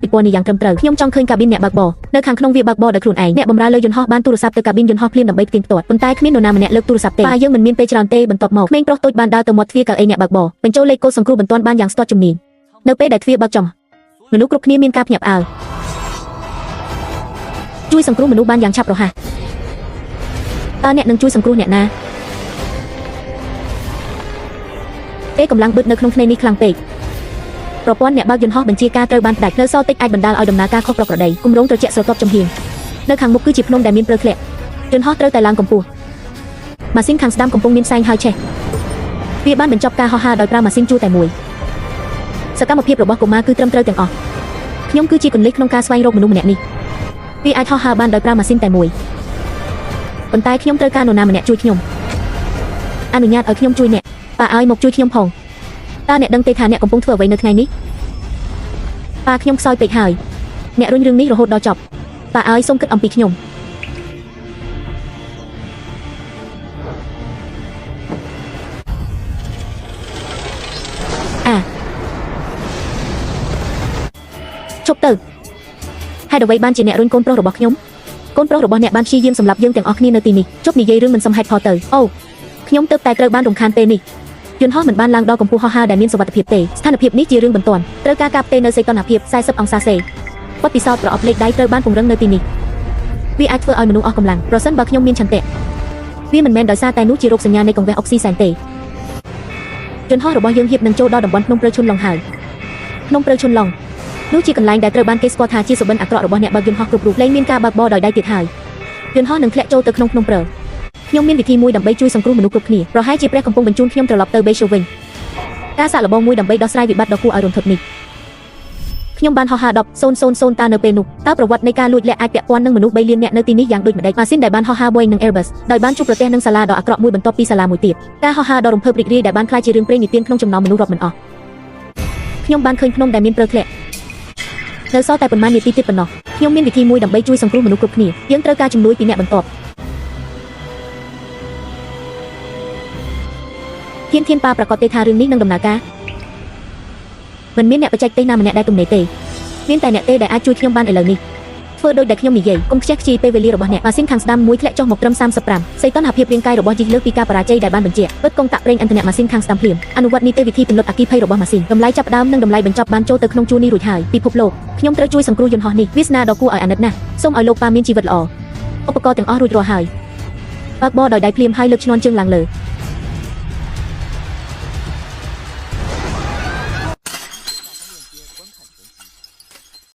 ពិព័រណ៍នេះយ៉ាងត្រឹមត្រូវខ្ញុំចង់ឃើញកាប៊ីនអ្នកបើកបរនៅខាងក្នុងវាបើកបរដោយខ្លួនឯងអ្នកបម្រើលើយន្តហោះបានទូរស័ព្ទទៅកាប៊ីនយន្តហោះភ្លាមដើម្បីផ្ទៀងផ្ទាត់ប៉ុន្តែគ្មាននរណាម្នាក់លើកទូរស័ព្ទទេប៉ាយើងមិនមានពេលច្រើនទេបន្ទាប់មកក្មេងប្រុសតូចបានដើរទៅមាត់ទ្វារកៅអីអ្នកបើកបរបញ្ចូលលេខកូដសង្គ្រោះបន្ទាន់បានយ៉ាងស្ទាត់ជំនាញនៅពេលដែលទ្វារបើកចំមនុស្សគ្រប់គ្នាមានការភ្ញាក់ផ្អើលជួយសង្គ្រោះមនុស្សបានយ៉ាងឆាប់រហ័សតើអ្នកនឹងជួយសង្គ្រោះអ្នកណាទេកម្លាំងបឺតនៅក្នុងធ្នេនេះខ្លាំងពេកប្រព័ន្ធអ្នកបើកយន្តហោះបញ្ជាការត្រូវបានផ្ដាច់នៅសល់តិចអាចបណ្ដាលឲ្យដំណើរការខុសប្រក្រតីគម្រោងត្រជាក់ស្រទាប់ចំហៀងនៅខាងមុខគឺជាភ្នំដែលមានព្រើធ្លាក់យន្តហោះត្រូវតែឡើងកម្ពស់ម៉ាស៊ីនខាងស្ដាំកំពុងមានផ្សែងហើយឆេះវាបានបញ្ចប់ការហោះហើរដោយប្រើម៉ាស៊ីនជួរតែមួយសកម្មភាពរបស់កុមារគឺត្រឹមត្រូវទាំងអស់ខ្ញុំគឺជាគន្លឹះក្នុងការស្វែងរកមនុស្សម្នាក់នេះវាអាចហោះហើរបានដោយប្រើម៉ាស៊ីនតែមួយប៉ុន្តែខ្ញុំត្រូវការនរណាម្នាក់ជួយខ្ញុំអនុញ្ញាតឲ្យខ្ញុំជួយអ្នកប៉ាឲ្យមកជួយខ្ញុំផងតើអ្នកដឹងទេថាអ្នកកំពុងធ្វើអ្វីនៅថ្ងៃនេះប៉ាខ្ញុំខ្សោយពេកហើយអ្នករុញរឿងនេះរហូតដល់ចប់ប៉ាឲ្យសូមគិតអំពីខ្ញុំអាឈប់ទៅហេតុអ្វីបានជាអ្នករុញកូនប្រុសរបស់ខ្ញុំកូនប្រុសរបស់អ្នកបានព្យាយាមសម្លាប់យើងទាំងអស់គ្នានៅទីនេះជប់និយាយរឿងមិនសមហេតុផលទៅអូខ្ញុំទើបតែត្រូវបានរំខានពេលនេះយន្តហោះមិនបានឡើងដល់កម្ពស់ហោះហើរដែលមានសុវត្ថិភាពទេស្ថានភាពនេះជារឿងបន្ទាន់ត្រូវការការផ្ទេរនៅសីតុណ្ហភាព40អង្សាសេបទពិសោធន៍ប្រអប់លេខដៃត្រូវបានពង្រឹងនៅទីនេះវាអាចធ្វើឲ្យមនុស្សអស់កម្លាំងប្រសិនបើខ្ញុំមានឆន្ទៈវាមិនមែនដោយសារតែនោះជារោគសញ្ញានៃកង្វះអុកស៊ីសែនទេយន្តហោះរបស់យើងហៀបនឹងចូលដល់តំបន់ភ្នំព្រៅឈុនឡុងហើយភ្នំព្រៅឈុនឡុងនោះជាកន្លែងដែលត្រូវបានគេស្គាល់ថាជាសុបិនអាក្រក់របស់អ្នកបើកយន្តហោះគ្រប់រូបលែងមានការបើកបរដោយដៃទៀតហើយយន្តហោះនឹងធ្លាក់ចូលទៅក្នុងភ្នំព្រៅខ្ញុំមានវិធីមួយដើម្បីជួយសង្គ្រោះមនុស្សគ្រប់គ្នាប្រហែលជាព្រះកំពុងបញ្ជូនខ្ញុំត្រឡប់ទៅបេសូវិញការសាកល្បងមួយដើម្បីដោះស្រាយវិបត្តិដ៏គួរឲ្យរន្ធត់នេះខ្ញុំបានហោះហើរ10.000តើនៅពេលនោះតើប្រវត្តិនៃការលួចលាក់អាចពាក់ព័ន្ធនឹងមនុស្ស3លាននាក់នៅទីនេះយ៉ាងដូចម្តេចម៉ាស៊ីនដែលបានហោះហើរ Boeing និង Airbus ដោយបានជួបប្រទះនឹងសាលាដ៏អាក្រក់មួយបន្ទាប់ពីសាលាមួយទៀតការហោះហើរដ៏រំភើបរីករាយដែលបានក្លាយជារឿងព្រេងនិទានក្នុងចំណោមមនុស្សរាប់មិនអស់ខ្ញុំបានឃើញភ្នំដែលមានព្រើធ្លាក់នៅសល់តែប៉ុន្មាននាទីទៀតប៉ុណ្ណោះខ្ញុំមានវិធីមួយដើម្បីជួយសង្គ្រោះមនុស្សគ្រប់គ្នាយើងត្រូវការជំនួយពីអ្នកបន្ទាប់ធានធានប៉ាប្រកាសទេថារឿងនេះនឹងដំណើរការមិនមានអ្នកបច្ចេកទេសណាម្នាក់ដែលទំនេរទេមានតែអ្នកទេដែលអាចជួយខ្ញុំបានឥឡូវនេះធ្វើដូចដែលខ្ញុំនិយាយកុំខ្ជះខ្ជាយពេលវេលារបស់អ្នកម៉ាស៊ីនខាងស្ដាំមួយធ្លាក់ចុះមកត្រឹម35សីតុណ្ហភាពរាងកាយរបស់យីលើសពីការបរាជ័យដែលបានបញ្ជាក់បិទកុងតាក់ប្រេងឥន្ធនៈម៉ាស៊ីនខាងស្ដាំភ្លាមអនុវត្តនីតិវិធីពន្លត់អគ្គិភ័យរបស់ម៉ាស៊ីនតម្លៃចាប់ផ្ដើមនិងតម្លៃបញ្ចប់បានចូលទៅក្នុងជួរនេះរួចហើយពិភពលោកខ្ញុំត្រូវជួយសង្គ្រោះយន្តហោះនេះវាសនាដ៏គួរឲ្យអាណិតណាស់សូមឲ្យលោកប៉ាមានជីវិតល្អឧបករណ៍ទាំងអស់រួចរាល់ហើយបើកបរដោយដៃភ្លាមហើយលើកឈ្នាន់ជើងឡើងលើ